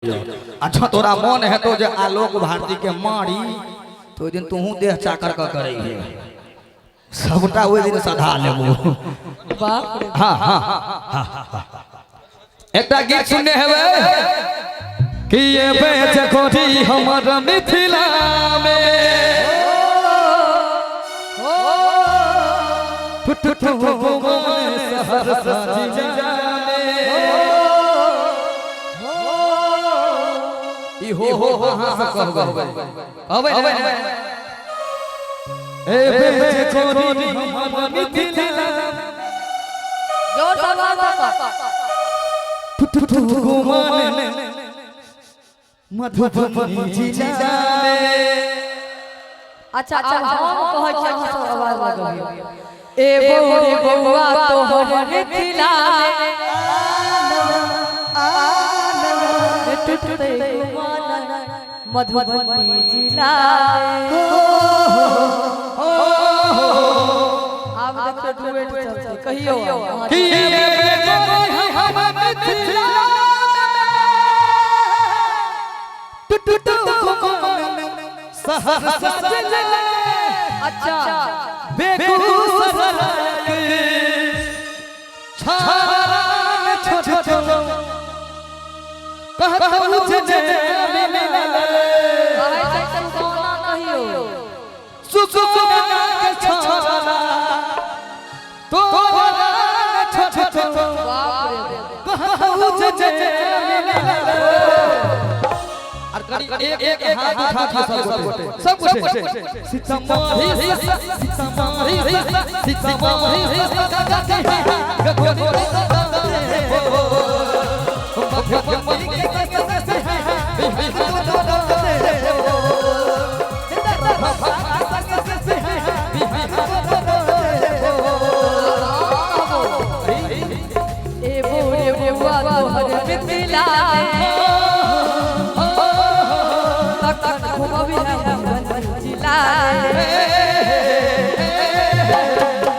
अच्छा तोरा मन हेतो जे आलोक भारती के मारी तो ओहि दिन तोहू देह चाकर क करे है सबटा ओहि दिन सधा लेबो। बाप रे। हाँ हाँ हाँ हाँ। एकटा गीत सुनने हेबै कि ये बेच कोठी हमर मिथिला में टुट टुट सहरसा जिला में ई हो हो हो हाँ सब कहबै कहबै ने ए बेच कोठी हमर मिथिला जोर से आवाज दऽ। टुट टुट गुमान मधुबनी जिला में। अच्छा अच्छा हम कहै छी अहाँ सब आवाज लगबियौ। ए बौरी बौआ तोहर मिथिला में टूटते गुमान मधुबनी जिला में। आब देखियौ डुएट चलतै कहियौ अहाँ। कि ये बेचोरी हमर मिथिला टुट टुट गुमान सहरसा जिला अच्छा बेगूसराय के छान छोट छोट कहतु जे मिलल कहै छै सुगौना कहियौ। सुगौना के छाना तोरा छोट छोट बाप रे बाप। कहतु जे मिलल। और करी एक एक हाथ उठा के सब गोटे सब गोटे सीतामढ़ी सीतामढ़ी सीतामढ़ी ए बौरे बौआ तोहर मिथिला में तखन घुमबी मधुबनी जिला में।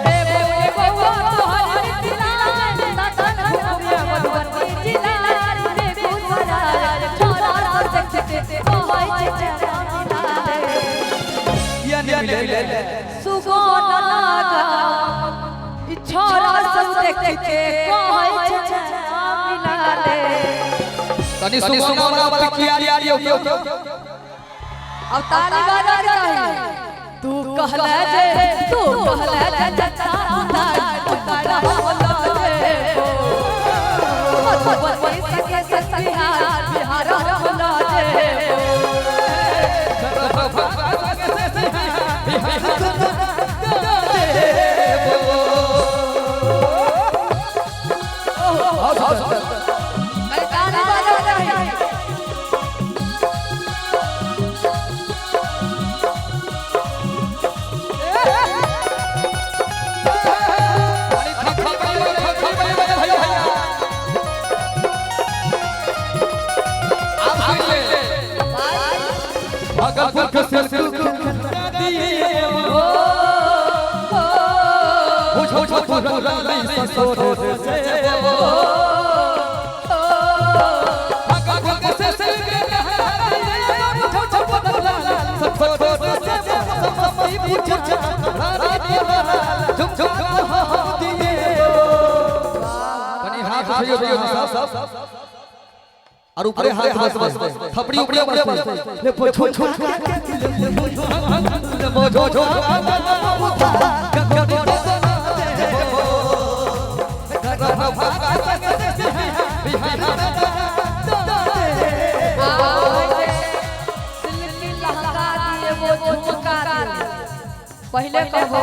ए बौरे बौआ तोहर मिथिला में तखन घुमबी मधुबनी जिला में। बेगूसराय छोरा सब देखते कहै छै मिला ले। सुगौना गाम ई छोरा सब देखते कहै छै मिला ले। तनी सुगौना वाला पिकिया लियो। अब ताली बजा के चाही। तू कहले जे तू कहले जे चचा उतार उतार होला जे मधुबनी सके से बिहार बिहार होला जे। अरे ताली बजा के चाही। भागलपुर के सिल्क मुजफ्फरपुर से भागलपुर के सिल्क कनी हाथ उठियो सब और ऊपरे हाथ बस बस थपड़ी ऊपरे बस ले छो छो ले छो छो सिल्की लहंगा दिए वो झुमका दिए। पहले कहो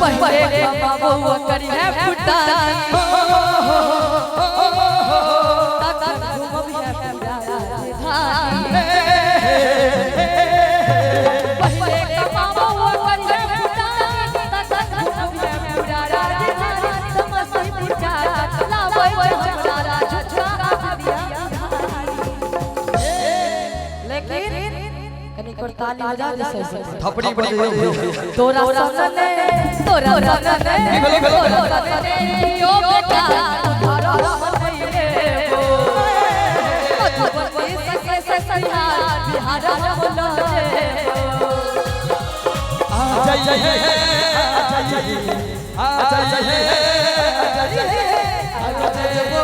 पहले कहो करी है फुटानी तखन घुमबी है पूरा राजधानी। पहले कमाबो करी है फुटानी तखन घुमबी है पूरा राजधानी। समस्तीपुर जा लाबै हमरा झुमका दिया। लेकिन कनी कर ताली बजा दे सही। थपड़ी बजाइयो। तोरा सनने तोरा सनने तोरा सनने यो बेटा तोरा सनने रे। मधुबनी संग बिहार बिहार हम लऽ लेबो। आ जाइए आ जाइए आ जाइए आ जाइए आबि जेबो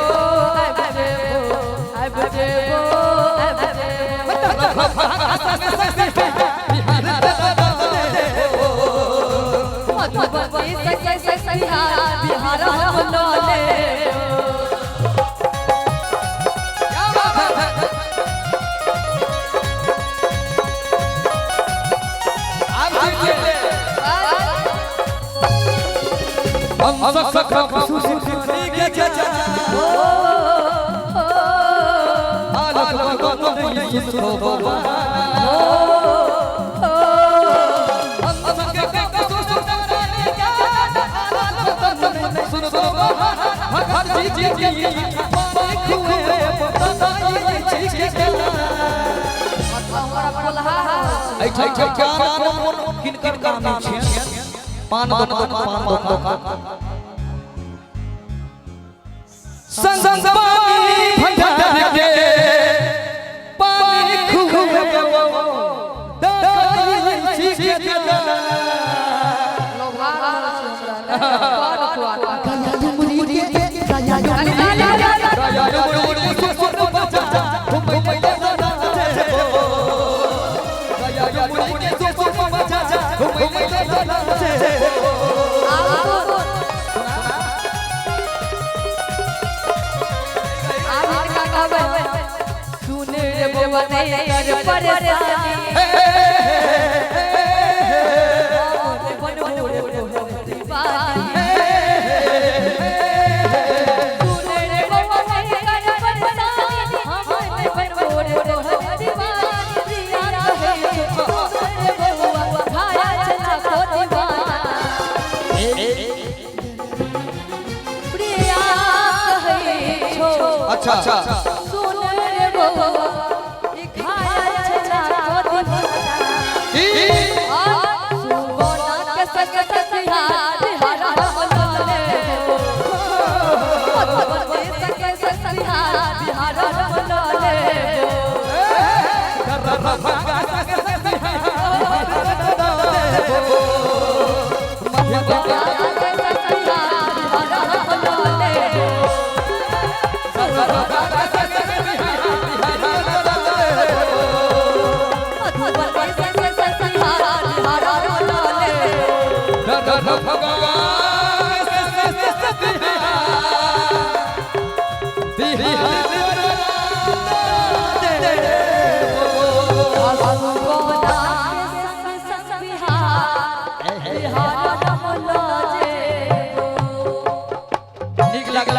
आबि जेबो आबि जेबो आबि जेबो। मधुबनी संग संग बिहार बिहार हम लऽ लेबो। क्या बात है। आप जीते हम सब खुशी के चचा आलोक को नहीं सुनो बाबा हम सब के सुनो बाबा हर चीज की पानी खुए पता नहीं चीज के हमरा बोलहा ऐ छै पान किनकर नाम छियन पान दोकान पान दोकान संग पानी भंडार के पानी खुए दाई छी के लोभा रहल छै हमरा पान खुआ गया डुमरी के गया अरे डुमरी ला ला ला आब हिनका कहबै सुन रे बौआ नहीं कर परेशानी हमरे बनबो रे तोहर दीवानी। सुन रे बौआ नहीं कर परेशानी, हमरे बनबो रे तोहर दीवानी। प्रिया कहै छौ सुन रे बौआ, खाया छला को दीवाना। प्रिया कहै छौ अच्छा अच्छा सुन रे बौआ, ई खाया छला को दीवाना। सुगोना के संग संग बिहार बिहार हम लऽ लेबो। मधुबनी संग संग बिहार बिहार हम लऽ लेबो। मधुबनी संग संग बिहार बिहार हम लऽ लेबो। मधुबनी संग संग बिहार बिहार हम लऽ लेबो। सुगोना के संग संग बिहार बिहार